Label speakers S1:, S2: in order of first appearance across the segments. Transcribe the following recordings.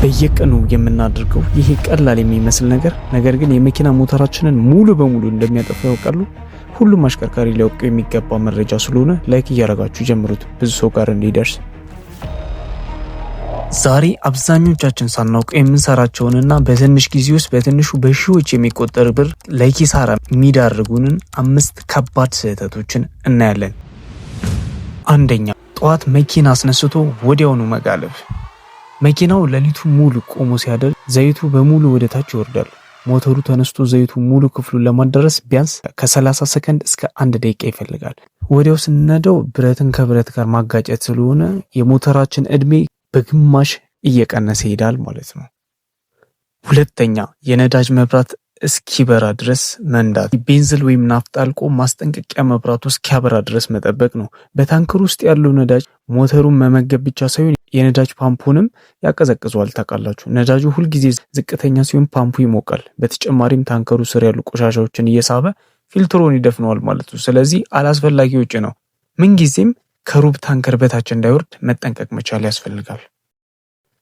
S1: በየቀኑ የምናደርገው ይሄ ቀላል የሚመስል ነገር ነገር ግን የመኪና ሞተራችንን ሙሉ በሙሉ እንደሚያጠፋ ያውቃሉ? ሁሉም አሽከርካሪ ሊያውቀው የሚገባ መረጃ ስለሆነ like እያደረጋችሁ ጀምሩት፣ ብዙ ሰው ጋር እንዲደርስ። ዛሬ አብዛኞቻችን ሳናውቀው የምንሰራቸውንና በትንሽ ጊዜ ውስጥ በትንሹ በሺዎች የሚቆጠር ብር ለኪሳራ የሚዳርጉንን አምስት ከባድ ስህተቶችን እናያለን። አንደኛ፣ ጠዋት መኪና አስነስቶ ወዲያውኑ መጋለብ። መኪናው ሌሊቱ ሙሉ ቆሞ ሲያደር ዘይቱ በሙሉ ወደ ታች ይወርዳል። ሞተሩ ተነስቶ ዘይቱ ሙሉ ክፍሉን ለማዳረስ ቢያንስ ከ30 ሰከንድ እስከ 1 ደቂቃ ይፈልጋል። ወዲያው ስንነዳው ብረትን ከብረት ጋር ማጋጨት ስለሆነ የሞተራችን እድሜ በግማሽ እየቀነሰ ይሄዳል ማለት ነው። ሁለተኛ፣ የነዳጅ መብራት እስኪበራ ድረስ መንዳት። ቤንዚን ወይም ናፍጣ አልቆ ማስጠንቀቂያ መብራቱ እስኪያበራ ድረስ መጠበቅ ነው። በታንከር ውስጥ ያለው ነዳጅ ሞተሩን መመገብ ብቻ ሳይሆን የነዳጅ ፓምፑንም ያቀዘቅዘዋል። ታውቃላችሁ፣ ነዳጁ ሁልጊዜ ዝቅተኛ ሲሆን ፓምፑ ይሞቃል። በተጨማሪም ታንከሩ ስር ያሉ ቆሻሻዎችን እየሳበ ፊልትሮን ይደፍነዋል ማለት ነው። ስለዚህ አላስፈላጊ ወጪ ነው። ምንጊዜም ከሩብ ታንከር በታች እንዳይወርድ መጠንቀቅ መቻል ያስፈልጋል።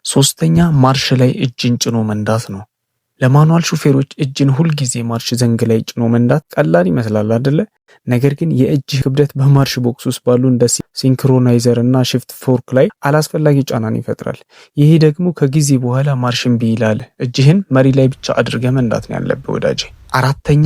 S1: ሶስተኛ፣ ማርሽ ላይ እጅን ጭኖ መንዳት ነው። ለ manual ሹፌሮች እጅን ሁልጊዜ ማርሽ ዘንግ ላይ ጭኖ መንዳት ቀላል ይመስላል አይደለ? ነገር ግን የእጅ ክብደት በማርሽ box ውስጥ ባሉ እንደ synchronizer እና shift fork ላይ አላስፈላጊ ጫናን ይፈጥራል። ይህ ደግሞ ከጊዜ በኋላ ማርሽ እምቢ ይላል። እጅህን መሪ ላይ ብቻ አድርገህ መንዳት ነው ያለብህ ወዳጄ። አራተኛ፣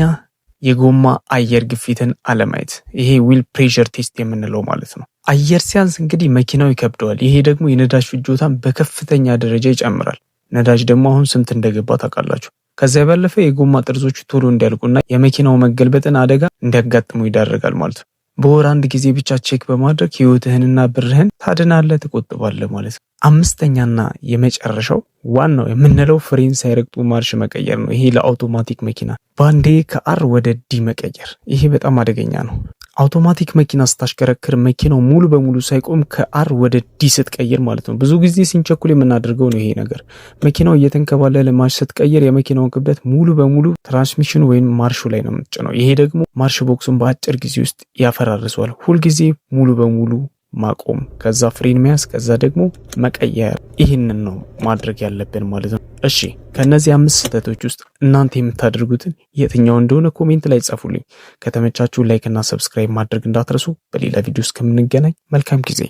S1: የጎማ አየር ግፊትን አለማየት። ይሄ wheel pressure test የምንለው ማለት ነው። አየር ሲያንስ እንግዲህ መኪናው ይከብደዋል። ይሄ ደግሞ የነዳጅ ፍጆታን በከፍተኛ ደረጃ ይጨምራል። ነዳጅ ደግሞ አሁን ስንት እንደገባ ታውቃላችሁ። ከዚያ ባለፈ የጎማ ጠርዞቹ ቶሎ እንዲያልቁና የመኪናው መገልበጥን አደጋ እንዲያጋጥሙ ይዳርጋል ማለት ነው። በወር አንድ ጊዜ ብቻ check በማድረግ ህይወትህንና ብርህን ታድናለህ፣ ትቆጥባለህ ማለት ነው። አምስተኛና የመጨረሻው ዋናው የምንለው ፍሬን ሳይረግጡ ማርሽ መቀየር ነው። ይሄ ለአውቶማቲክ መኪና በአንዴ ከ R ወደ D መቀየር፣ ይሄ በጣም አደገኛ ነው። አውቶማቲክ መኪና ስታሽከረክር መኪናው ሙሉ በሙሉ ሳይቆም ከ R ወደ D ስትቀይር ማለት ነው። ብዙ ጊዜ ስንቸኩል የምናደርገው ነው ይሄ ነገር። መኪናው እየተንከባለለ ማርሽ ስትቀይር የመኪናውን ክብደት ሙሉ በሙሉ transmission ኑ ወይም ማርሹ ላይ ነው የምትጭነው። ይሄ ደግሞ ማርሽ box ኡን በአጭር ጊዜ ውስጥ ያፈራርሰዋል። ሁልጊዜ ሙሉ በሙሉ ማቆም፣ ከዛ ፍሬን መያዝ፣ ከዛ ደግሞ መቀየር። ይህንን ነው ማድረግ ያለብን ማለት ነው። እሺ፣ ከእነዚህ አምስት ስህተቶች ውስጥ እናንተ የምታደርጉትን የትኛው እንደሆነ comment ላይ ጻፉልኝ። ከተመቻችሁ like እና subscribe ማድረግ እንዳትረሱ። በሌላ ቪዲዮ እስከምንገናኝ መልካም ጊዜ።